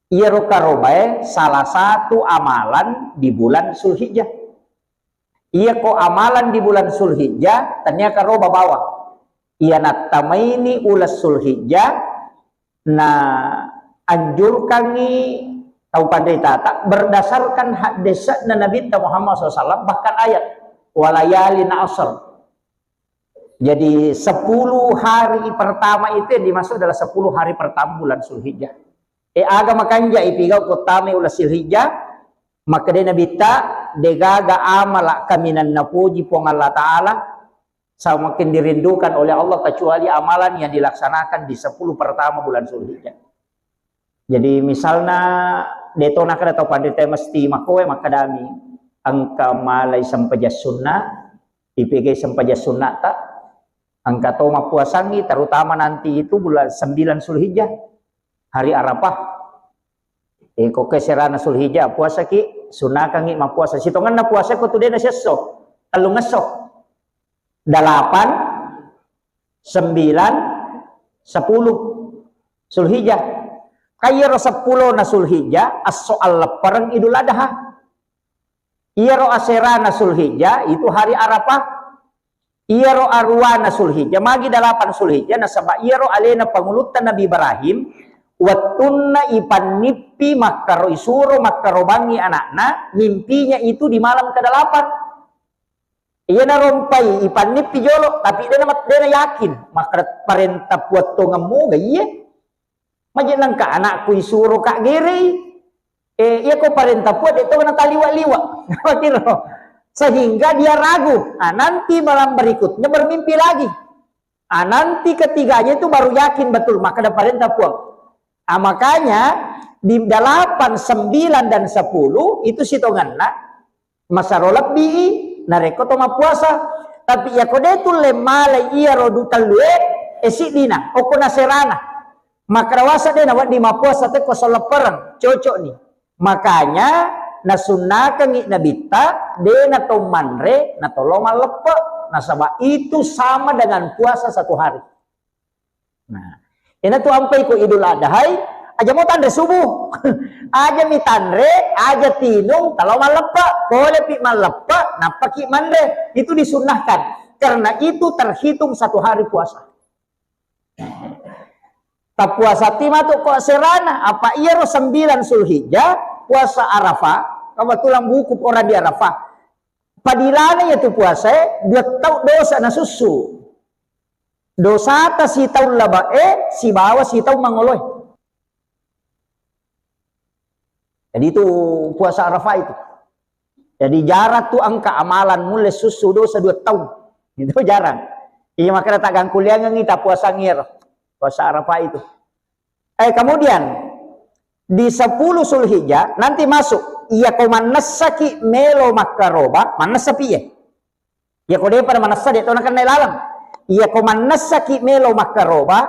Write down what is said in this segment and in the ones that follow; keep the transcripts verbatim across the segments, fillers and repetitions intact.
Iyaro karobae salah satu amalan di bulan Zulhijjah. Iyako amalan di bulan Zulhijjah, tania karoba bawang. Iya nattamaini uleng Zulhijjah, na anjurkangngi tau panritata berdasarkan haddese'na Nabitta Muhammad sallallahu alaihi wasallam, bahkan ayat, "Walayalin asr." Jadi, sepuluh hari pertama itu yang dimaksud adalah sepuluh hari pertama bulan Zulhijjah. Eh, aga makanja ipigau ko tama uleng Zulhijjah, makkedai Nabitta, degaga amala kaminang napuji Puang Allah Ta'ala, semakin dirindukan oleh Allah kecuali amalan yang dilaksanakan di sepuluh pertama bulan Zulhijjah. Jadi, misalna, deto nakkeda tau panrita mesti makoe makkedami, engka malai sempajang sunna, ipegai sempajang sunnata, engka to mappuasangi, terutama nanti itu bulan sembilan Zulhijjah, hari Arafah. Eh, ko ke serana Zulhijjah, puasaki, sunnakangi mappuasa. Sitongenna puasa ko tu dena sesso, tellungesso. Delapan, sembilan, sepuluh Zulhijjah. Kaiyaro seppulo na Zulhijjah, esso alleppereng Idul Adha. Iyaro aserana Zulhijjah, itu hari Arafah. Iyaro aruana Zulhijjah, magi delapan Zulhijjah, nasaba iyaro alena pangulutta Nabi Ibrahim, wettunna ipannippi makkaro, isuro makkarobangngi anakna, mimpinya itu di malam kedelapan. Iya narompai, ipannippi jolo, tapi dena mat-, dena yakin. Makkeda parenta Puang tongemmu ga iye. Maje nangka anakku isuro ka gerei. Eh, iya ko parenta Puang, de to nataliwa-liwa. Makiro. Sehingga dia ragu. Ah, nanti malam berikutnya bermimpi lagi. Ah, nanti ketiganya itu baru yakin betul, maka ada parenta Puang. Ah, makanya di delapan, sembilan, dan sepuluh itu sitongenna masaro lebbi i, narekko to mappuasa. Tapi iya ko de tulle malai iyaro du tellue, eh, siddina, okko naserana. Makkarawasa de nawedding mappuasa tekko solleppereng, cocok ni. Makanya nasunnakengi Nabitta, de nato manre, natolo malleppe, nasaba itu sama dengan puasa satu hari. Nah, ena tu ampai ko Idul Adhai, aja mau tanre subuh. Aja mi tanre, aja tinung, talo malleppe, pole pi malleppe, nappaki manre. Itu disunnahkan. Karena itu terhitung satu hari puasa. Tappuasati matu ko serana, apa iyaro sembilan Zulhijjah, puasa Arafah, kebetulan wukuf orang di Arafah. Padilana iya tu puasae, dua tau dosa nasussu. Dosata sitaung labe'e, sibawa sitaung mangoloe. Jadi itu puasa Arafah itu. Jadi jarang tu engka amalan mulle sussu dosa dua tahun. Itu jarang. Iya, makanya tak gangkuliangengi tak puasa ngir. Puasa Arafah itu. Eh, kemudian di sepuluh Zulhijjah nanti masuk. Iya ko mannessaki melo makkaroba, mannessa piye? Iya ko depa manessa de to nakenna laleng. Iya ko mannessaki melo makkaroba,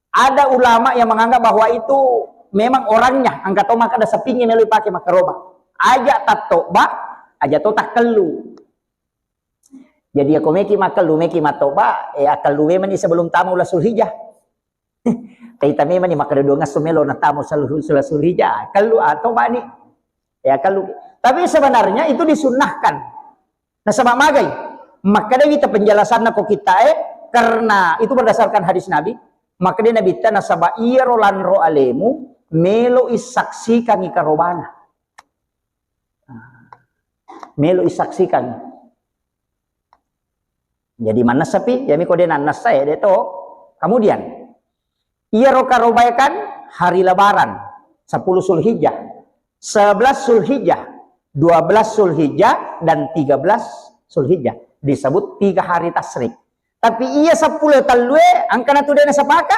ada ulama yang menganggap bahwa itu memang orangnya, engka to maka ada sapingi melo ipake makkaroba. Aja tattoba, aja to takkellu. Jadi, iya ko meki makkellu, meki mattoba, eh, akkellu memang sebelum tamu uleng Zulhijjah. Taita memang ni makkeda duangesso melo natamo sel-, sel-, Zulhijjah. Kellu atau bani. Ya, kellu. Tapi sebenarnya itu disunnahkan. Nasaba magai? Makkedai wita penjelasanna ko kittae, karena itu berdasarkan hadis Nabi. Makkedai Nabitta, nasaba iyaro lanro alemu melo isaksikangi karobana. Melo isaksikangi. Jadi mannessapi, yami ko de nannessa ya de to. Kemudian, iyaro karobae kan hari Lebaran, sepuluh Zulhijjah, sebelas Zulhijjah, dua belas Zulhijjah, dan tiga belas Zulhijjah. Disebut tiga hari tasyrik. Tapi iya sepuluh tellue, engkana tu de nasepaka.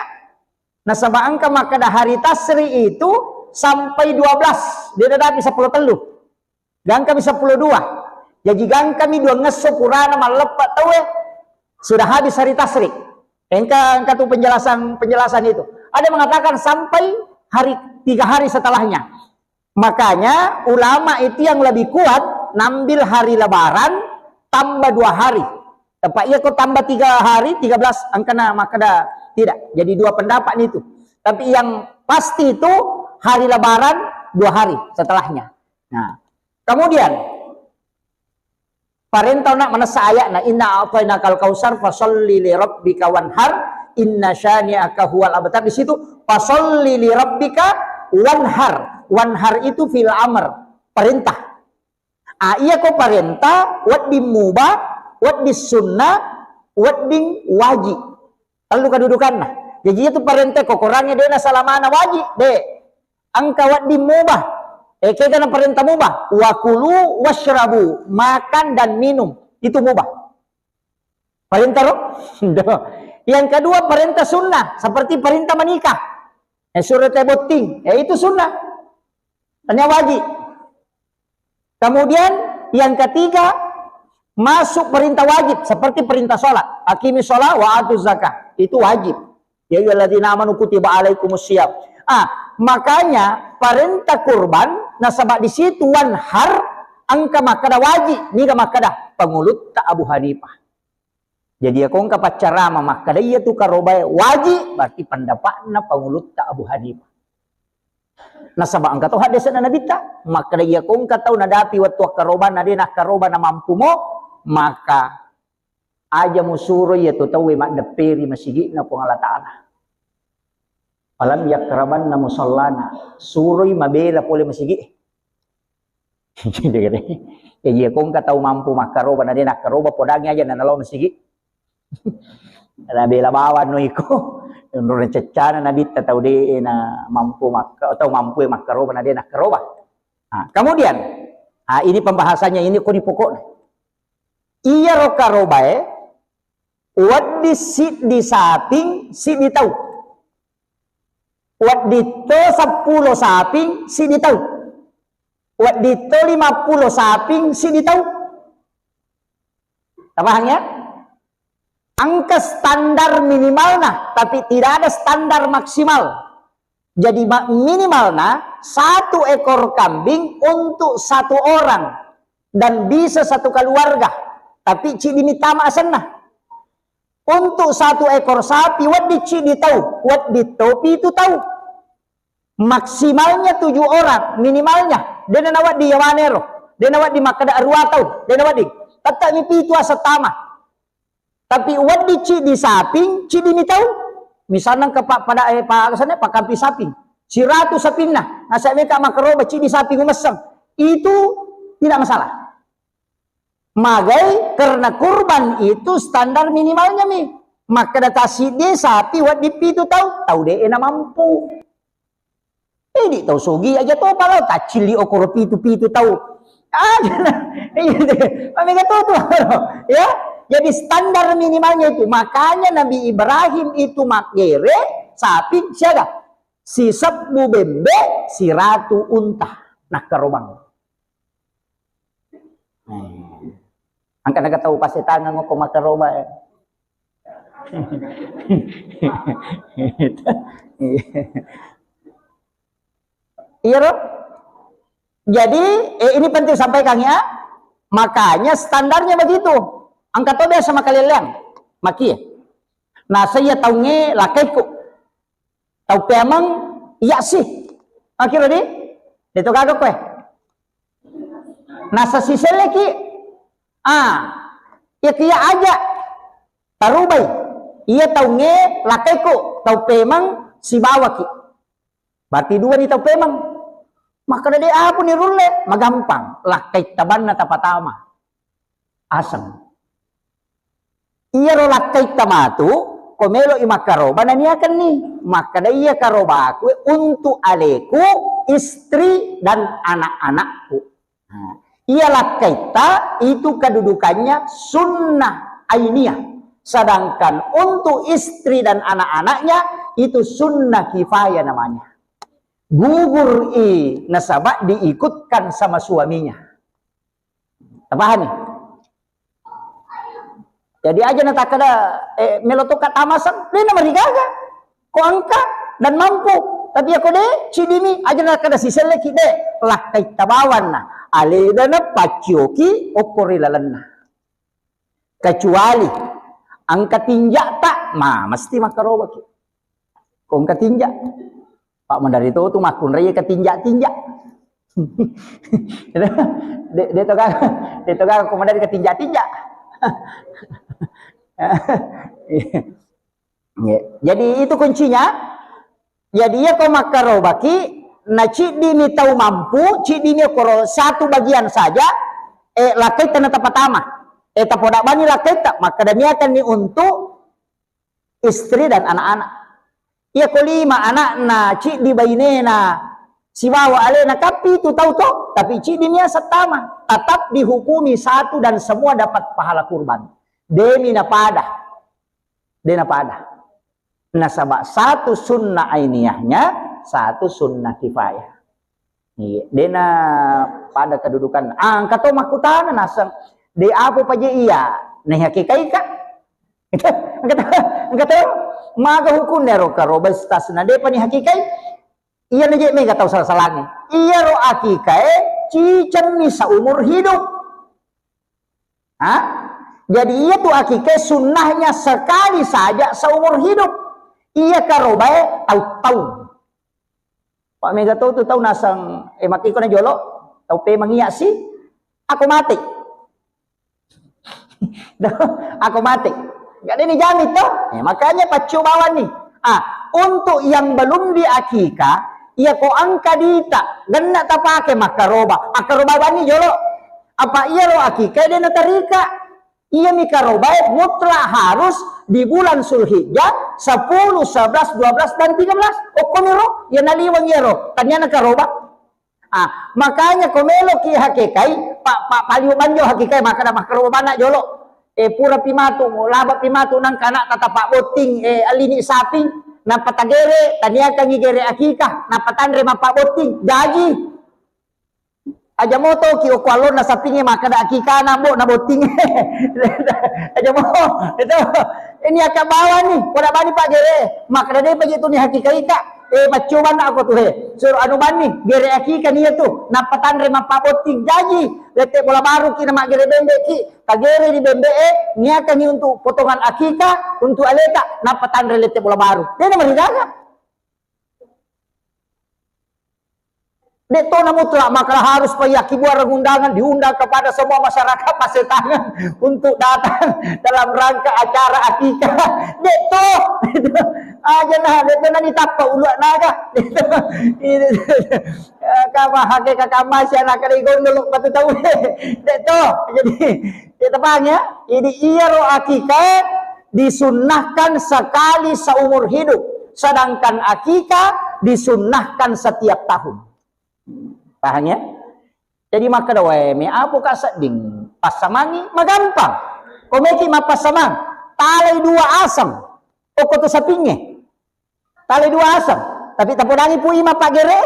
Nasaba engka makkeda hari tasyrik itu sampai dua belas, de nadapi sepuluh tellu. Gangkami sepuluh dua. Jaji gangkami duangesso purana malleppe tauwe. Sudah habis hari tasyrik. Engka, engka tu penjelasan, penjelasan itu. Ada mengatakan sampai hari, tiga hari setelahnya. Makanya ulama itu yang lebih kuat nambil hari Lebaran tambah dua hari. Tepat iya ko tambah tiga hari, tiga belas engkana makkeda tidak. Jadi dua pendapat itu. Tapi yang pasti itu hari Lebaran dua hari setelahnya. Nah, kemudian parentana manessa aya'na, "Inna a'tainakal kautsar, fasalli li rabbika wanhar, inna syani'aka huwal abtar." Di situ, "Fasalli li rabbika wanhar." Wanhar itu fi'il amr, perintah. Ah, iya ko parenta, wedding mubah, wedding sunnah, wedding wajib. Tellu kedudukanna. Jadi itu parenta ko Korangnge de' nasalamana wajib, de'. Engka wedding mubah. Eh, kegana parenta mubah. "Wa kulu wasyrabu," makan dan minum. Itu mubah. Parenta ro? Yang kedua parenta sunnah, seperti parenta menikah. Eh, suro te botting. Eh, itu sunnah. Tania wajib. Kemudian yang ketiga, masuk perintah wajib seperti perintah sholat. "Aqimi sholat wa atu zakah." Itu wajib. "Ya ayyuhalladzina amanu kutiba alaikumus siyam." Ah, makanya perintah kurban, nasaba di situ wanhar, engka makkada wajib, niga makkada pangulutta Abu Hanifah. Jadi, iya ko engka paccarama makkada iya tu karobae wajib, berarti pendapatna pangulutta Abu Hanifah. Nasaba engka to haddese'na Nabitta, makkada iya ko engka tau nadapi wettu akkarobana de' nakkaroba namampumo, maka aja musuro iya tu tauwe maddepperi masigi'na Puang Allah Ta'ala. Falam yakrabanna musallana, suroi mabela pole masigi. Jadi, iya ko engka tau mampu makkaroba, na de' nakkaroba, podangi aja na nalo masigi. Na bela bawang no iko. Menurut ceccana Nabitta tau de' na mampu makka-, tau mampu makkaroba, na de' nakkaroba. Nah, kemudian, ah, ini pembahasannya ini ko di pokokna. Iyaro karobae, wedding siddi saping, siddi tau. Wedding to seppulo saping, siddi tau. Wedding to lima pulo saping, siddi tau. Tapahang ya? Engka standar minimalna, tapi tidak ada standar maksimal. Jadi, ma-, minimalna satu ekor kambing untuk satu orang dan bisa satu keluarga. Tapi ciddi mitama asenna. Untuk satu ekor sapi, wedding ciddi tau, wedding to pitu tau. Maksimalnya tujuh orang, minimalnya. De' nawedding yawanero. De' nawedding makkeda arua tau. De' nawedding. Tetap mi pitu aseng tama. Tapi wedding ciddi saping, ciddi mi tau. Misalnya ke pak pada, eh, pak sana, pak kampi saping. Siratu sapinna. Nasa meka makaroba ciddi saping umesseng. Itu tidak masalah. Magai karena kurban itu standar minimalnya mi. Makkeda tasiddi sapi wedding pitu tau, tau de' na mampu. Idi tau sogi aja topa lao, taccilli okoro pitu-pitu tau. Aja na. Iya, mamega to tu. Ya. Jadi standar minimalnya itu. Makanya Nabi Ibrahim itu maggere sapi siaga? Sisebbu bembe, siratu unta. Nakkarobang. Eh. Angka naga tau pasetangan ngoko makaroba, eh. Iya, Ro? Jadi, eh, ini penting sampaikan ya. Makanya standarnya begitu. Angka to biasa makaleleang. Makie. Nah, saya taunge lakaiku. Tau peameng, iya sih. Akhirnya di, itu kagak kue. Nasa siselleki. Ah, iya kia aja. Tarubai. Iya taunge lakaiku, tau peameng sibawaki. Berarti dua ni tau peameng. Maka de' apa ni rulle, magampang. Lakkai tabanna tapatama. Aseng. Iyaro lakkaitta matu, ko melo'i makkaroba naniakenni. Makkeda iya karobaku untuk aleku, istri, dan anak-anakku. Nah, iya lakkaitta itu kedudukannya sunnah ainiyah. Sedangkan untuk istri dan anak-anaknya itu sunnah kifayah namanya. Gugur i nasaba diikutkan sama suaminya. Tapahami? Jadi aja natakkeda, eh, melo tokka tamaseng, de' namarigaga. Ko engka dan mampu. Tapi ako de', cidimi, aja natakkeda siselleki, de'. Lakkaitta bawanna. Alena napaccioki okko ri lalenna. Kecuali engka tinja'ta, ma, mesti makkarobaki. Ko engka tinja'. Pak Mandari to tu makkunrai ketinjak-tinjak. De, de to gaga, de to gaga ko Mandari ketinjak-tinjak. Ya. Jadi itu kuncinya. Jadi iya ko makkarobaki, na ciddimi tau mampu, ciddimi koro satu bagian saja, eh, lakkaita na tapatama. Eh, tapoda bani lakkaita, makkada niakanni untuk istri dan anak-anak. Iya ko lima anakna, ciddi bainena, sibawa alena, kappi tu tau to, tapi ciddi mia settama, tetap dihukumi satu dan semua dapat pahala kurban. Demi napada. De napada. Nasaba satu sunnah ainiyahnya, satu sunnah kifayah. Iya, dena pada kedudukan. Ah, engka to makkutana naseng, de apa paje iya, nah hakikaika. Engka to, engka to, maga hukumnya ro karoba istasna, de pani hakikai. Iya na je mega tau salah-salahnya. Iya ro akikae cicenni seumur hidup. Ha? Jadi iya tu akikae sunnahnya sekali saja seumur hidup. Iya karobae tau-tau. Pak mega tau tu tau naseng, eh, makiko na jolo, tau pemang iya si, aku mati. Aku mati. Gak ada ni jamin toh. Eh, makanya paccu bawang ni. Ah, untuk yang belum diakikah, iya ko angka dita, genna tapake makkaroba. Akkaroba bani jolo. Apa iya ro akikah dia natarika. Iya mi karobae mutlak harus di bulan Sulhijjah sepuluh, sebelas, dua belas, dan tiga belas. Okko mi ro, iya naliwang iya ro. Tania na karoba. Ah, makanya ko meloki hakikai, pa, pa, paliu banjo hakikai, makkada makkaroba bana jolo. Eh, pura pi matu, laba pi matu nang kana tata pa botting, eh, alini saping, nappa tagere, taniakangi gere akikah, nappa tanre mappa botting, jaji. Aja moto ki okko allonna sapinge makkada akikana, bo, na botting. Aja mo, itu. Ini akak bawang ni, poda bani pak gere, makkada de paji tu ni hakikai ka. Eh, paccoba na ako tu he. Suruh anu bani, gere akika ni tu. Nappa tanre mappa botting. Jaji, lette bola baru ki na maggere bembe ki. Kagere di bembe e, niakangi untuk potongan akika, untuk aleta, nappa tanre lette bola baru. Dena marigaga. Dek to na mutlak makkada harus payakki buareng undangan, diundang kepada semua masyarakat Pasetangan untuk datang dalam rangka acara akikah. Dek to. Aja nah, dek to na ditappa uluak naga. Dek to. Kama hake kakama si anak kada gondol batu tau. Dek to. Jadi, kita paham ya? Jadi iya ro akikah disunnahkan sekali seumur hidup, sedangkan akikah disunnahkan setiap tahun. Paham ya? Jadi makkada wae me apo ka sedding passamangi magampang. Komeki mappassamang talai dua aseng. Okko tu sapinge. Talai dua aseng. Tapi tapodangi pui mappagere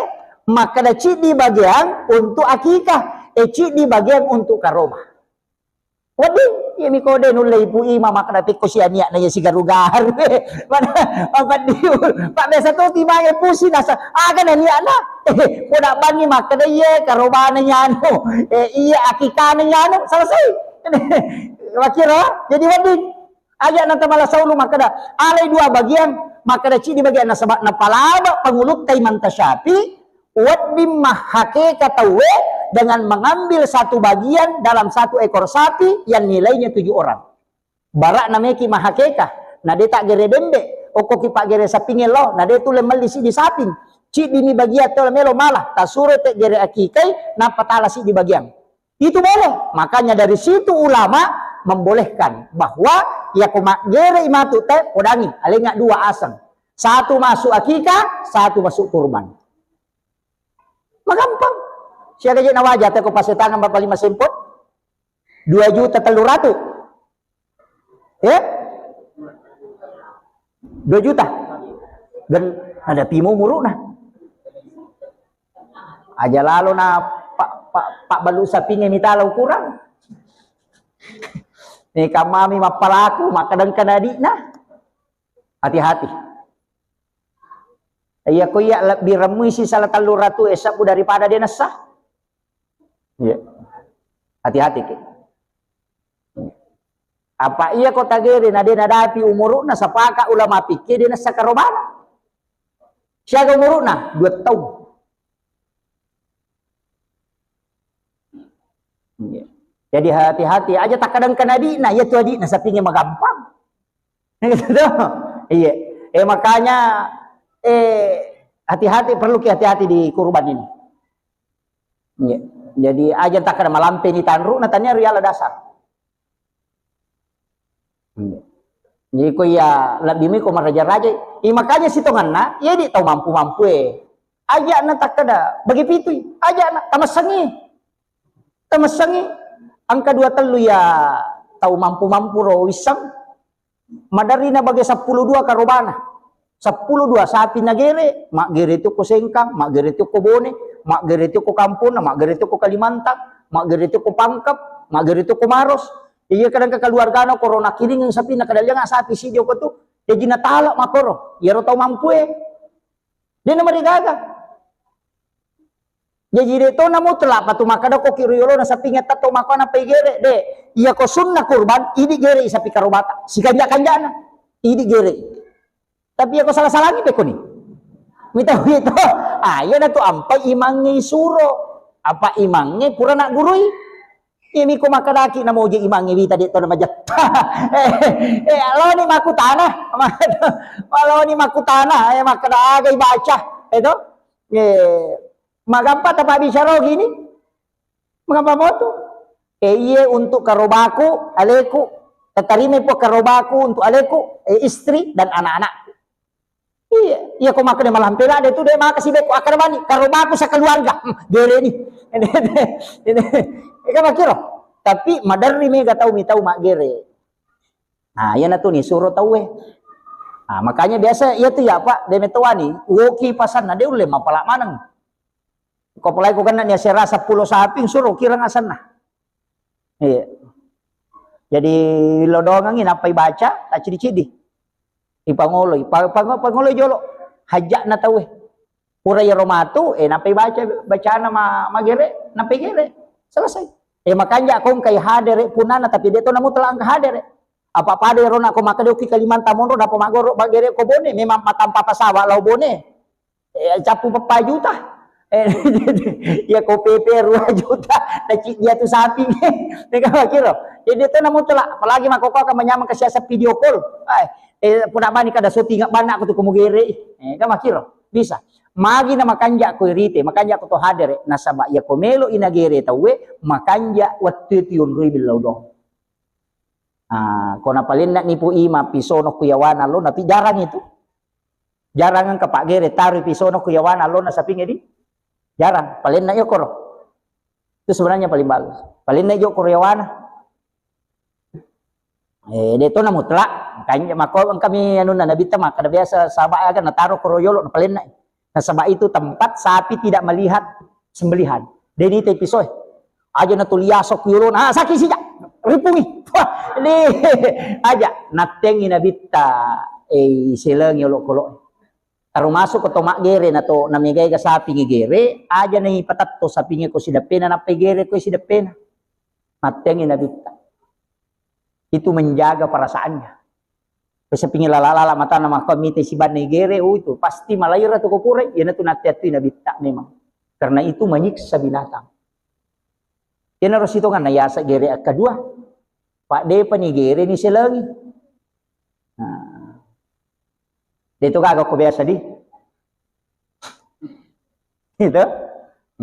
makkada ciddi bagian untuk akikah, eh ciddi bagian untuk karoba. Wedding, iya mi kode nulle ipu ima makkada pekko si aniak na iya sigaru-garu. Mana apa diu? Pak biasa tu tiba ya pusi nasa. Aga na niak na. Poda bangi makkada iya karobana nyanu. Eh, iya akikana nyanu. Selesai. Makiro, jadi wedding. Aja na tamala saulu makkada. Alai dua bagian, makkada cidi bagian nasaba napalaba pangulutta Imam Tasyafi. Wedding mahakeka tauwe dengan mengambil satu bagian dalam satu ekor sapi yang nilainya tujuh orang. Barak nameki mahakeka, na de tak gere bembe, okko ki pak gere sapinge lo, na de tu le melli sidi saping. Cidi mi bagian to melo malah, tasuro te gere akikai, nappa tala sidi bagian. Itu boleh. Makanya dari situ ulama membolehkan bahwa ya ko maggere imatu te podangi, alenga dua aseng. Satu masuk akikah, satu masuk kurban. Magampang. Siaga je na waja te ko Pasetangan bapa lima sempot? Dua juta tellu ratu. Ya? Dua juta. Dan ada pimo muruna. Aja lalo na pak pak pak balu sapinge mitala ukurang. Ni kamami mappalaku makkadengka na adikna. Hati-hati. Iya ko iya lebbi remmui si salah tellu ratu e sebbu daripada de nessa. Iya. Hati-hati ki. Apa iya ko tagere na de nadapi umuruna sapaka ulama pikke de nessa karobana. Siaga umuru'na? Dua taung. Iya. Jadi hati-hati, aja takkadang ke adi'na, iya tu adi'na sapinge magampang. Gitu tuh. Iya. Eh, makanya, eh, hati-hati, perlu ki hati-hati di kurban ini. Iya. Jadi aja takkadang malampe ni tanru'na, tania riala dasar. Iya. Jadi ko iya lebbi mi ko maraja-raja. Iya, makanya sitonganna, iya di tau mampu-mampu e. Aja na takkada, bagi pitui. Aja na, tamassengi. Tamassengi. Angka dua tellu ya tau mampu-mampu ro wisseng. Maderri na bage seppulo dua karobana. Seppulo dua sapi nagere, maggere tu ko Sengkang, maggere tu ko Bone, maggere tu ko Kamponna, maggere tu ko Kalimantan, maggere tu ko Pangkep, maggere tu ko Maros. Iya, kadang ke keluargana koro nakiringeng sapi, nakadaliang sapi si dio ko tu. Jadi natala makoro. Iyaro tau mampu e. De na marigaga. Jaji de to na mutlak patu makkada ko ki ri yolona sapinge tatto makkona pai gere, de. Iya ko sunna kurban, idi gere i sapi karobata. Sikanja-kanjana. Idi gere. Tapi iya ko salah-salangi pe koni. Mita itu. Ah, iya na tu ampai imangnge isuro. Apa imangnge pura na gurui? Iya miko makkadaki namoje imangnge wita de to na majetta. Eh, eh, aloni makkutana. Aloni makkutana, eh, makkada aga ibaca. Eh, to? Eh, Magampa tapa bicara gini? Magampa moto? Eh, iye untuk karobaku, aleku, tatarima po karobaku untuk aleku, eh, istri dan anak-anakku. Iya, iya ko makkeda malampe ladde tu de maka si beko akkeda mani, karobaku sekeluarga. Hmm, gere ni. Eka makiro. Tapi maderri mega tau mi tau maggere. Nah, iya natu ni suro tauwe. Nah, makanya biasa iya tu ya Pak, de metowani, woki pasanna de ulle mapala maneng. Ko pulai ko kena ni asera seppulo saping suro kirang asanna. Iya. Jadi lodongangi nappai baca, tak cidi-cidi. Ipangoloi, pa-, pango-, pangoloi jolo. Hajja'na tauwe. Pura iyaro matu, eh, nappai baca, bacana ma-, magere, nappai gere. Selesai. Eh, makanja ko engkai hadere punana, tapi de to namu telah engka hadere. Apa pada iyaro nako makkeda ki Kalimantan monro, dapat magoro, magere ko Bone, memang matampa pesawat lao Bone. Eh, cappu peppa juta. Eh, iya ko P P dua juta, na ciddi atu sapi. Nega makiro. Jadi itu namu telah, apalagi mako ko akan menyamang ke siasat video call. Ai, eh, puna bani kada syuting banna aku tu ko mugere. Eh, kan makiro. Bisa. Magi na makanja ko irite, makanja ko to hadere. Nasaba iya ko melo ina gere tauwe, makanja wettu itu yonroi billau dong. Ah, ko napalenna nipu ima pisono ku yawana lo, napi jarang itu. Jarang engka paggere taroi pisono ku yawana allonna sapinge di. Jarang. Palenna iyo koro. Itu sebenarnya paling bagus. Palenna iyo koro yawana. Eh, de to na mutlak. Makanya mako engkami anunna Nabitta makkada biasa sahabat aga nataro koro yolo na palenna. Nasaba itu tempat sapi tidak melihat sembelihan. Deni te pisoe. Aja na tuli asok ku yolona. Ah, sakit sija. Ripungi. Wah, ni. Aja nattengi Nabitta, eh, selengi olok-olok. Termasuk ko to maggere na to, na megai ga sapi ngegere, aja na ipatatto sapinge ko sideppena, nappai gere ko sideppena. Mattengi Nabitta. Itu menjaga perasaannya. Ko sapinge lala-lala matana makko mite sibanna igere, oh, itu pasti malaira tu ko pura, iyanatu natte-attui Nabitta memang. Karena itu menyiksa binatang. Iyanaro sitonganna yasa gere akkadua. Pak depa ni gere ni selengi. Nah. De to gaga ko biasa di. Gitu.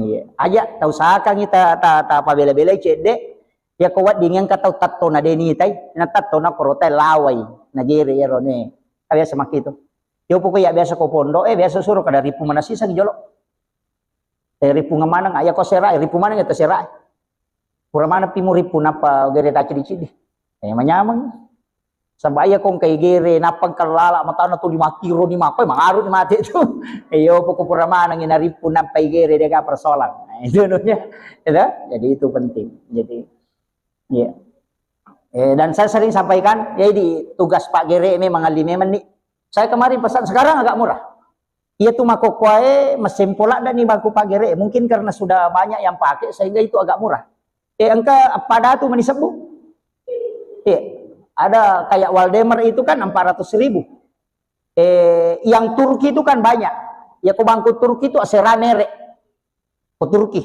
Iya. Aja tau sakangi ta, ta, ta pabela-belai cedde. Ya ko wedding engka tau tattona de nitai, na tattona korotai lawai, na gere ero ne. Ka biasa makkitu. Yo poko ya biasa ko pondo, eh, biasa suro kada ripu manasisa jolo. Eh, ripu maneng, aya ko sera, ripu maneng ya sera. Pura maneng pi muripu nappa gere tacidi-cidi. Eh, manyameng. Saba iya ko engka igere, nappa engka lala matana tuli makkiro ni makko, mangaru ni mate tu. Iyo, poko pura maneng ina ripu nappa igere, de ga persoalan. Nah, itu namanya. Itu, jadi itu penting. Jadi, iya. Eh, dan saya sering sampaikan, ya di tugas Pak Gere memang alli memang ni. Saya kemarin pesan, sekarang agak murah. Iya tu makkokkoe, mesin pola dan ni bangku Pak Gere. Mungkin karena sudah banyak yang pakai sehingga itu agak murah. Eh, engka pada tu meni sebbu. Eh, ada kayak Waldemer itu kan empat ratus ribu. Eh, yang Turki itu kan banyak. Iya ko bangku Turki itu asera mere. Ko Turki.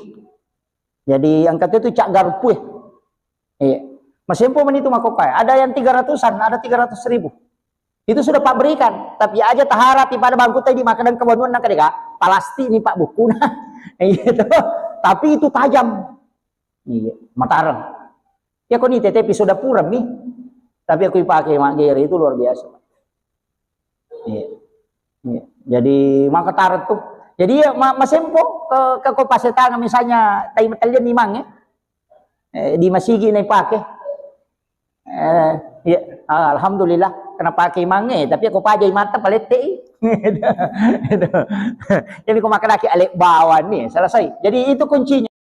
Jadi angka tu cak garpu e. Iya. Masempo meni tu makokai. Ada yang tiga ratusan, ada tiga ratus ribu. Itu sudah Pak berikan, tapi aja taharapi pada bangku tadi maka dan kebanuan nang kadega, plastik nih Pak buku nah. Gitu. Tapi itu tajam. Iya, matareng. Ya kok ni T T P sudah pura mi. Tapi aku dipakai Mak Gere itu luar biasa. Iya. Iya. Jadi maka tareng tuh. Jadi ya ma- masempo ke ke kopa setanga misalnya tai matalian ni mang ya. Eh, di masigi na ipake. Eh, iya, ah, alhamdulillah kena pakai mange, tapi aku pajai mata palette i. Gitu. Jadi aku makan lagi alek bawang nih, selesai. Jadi itu kuncinya.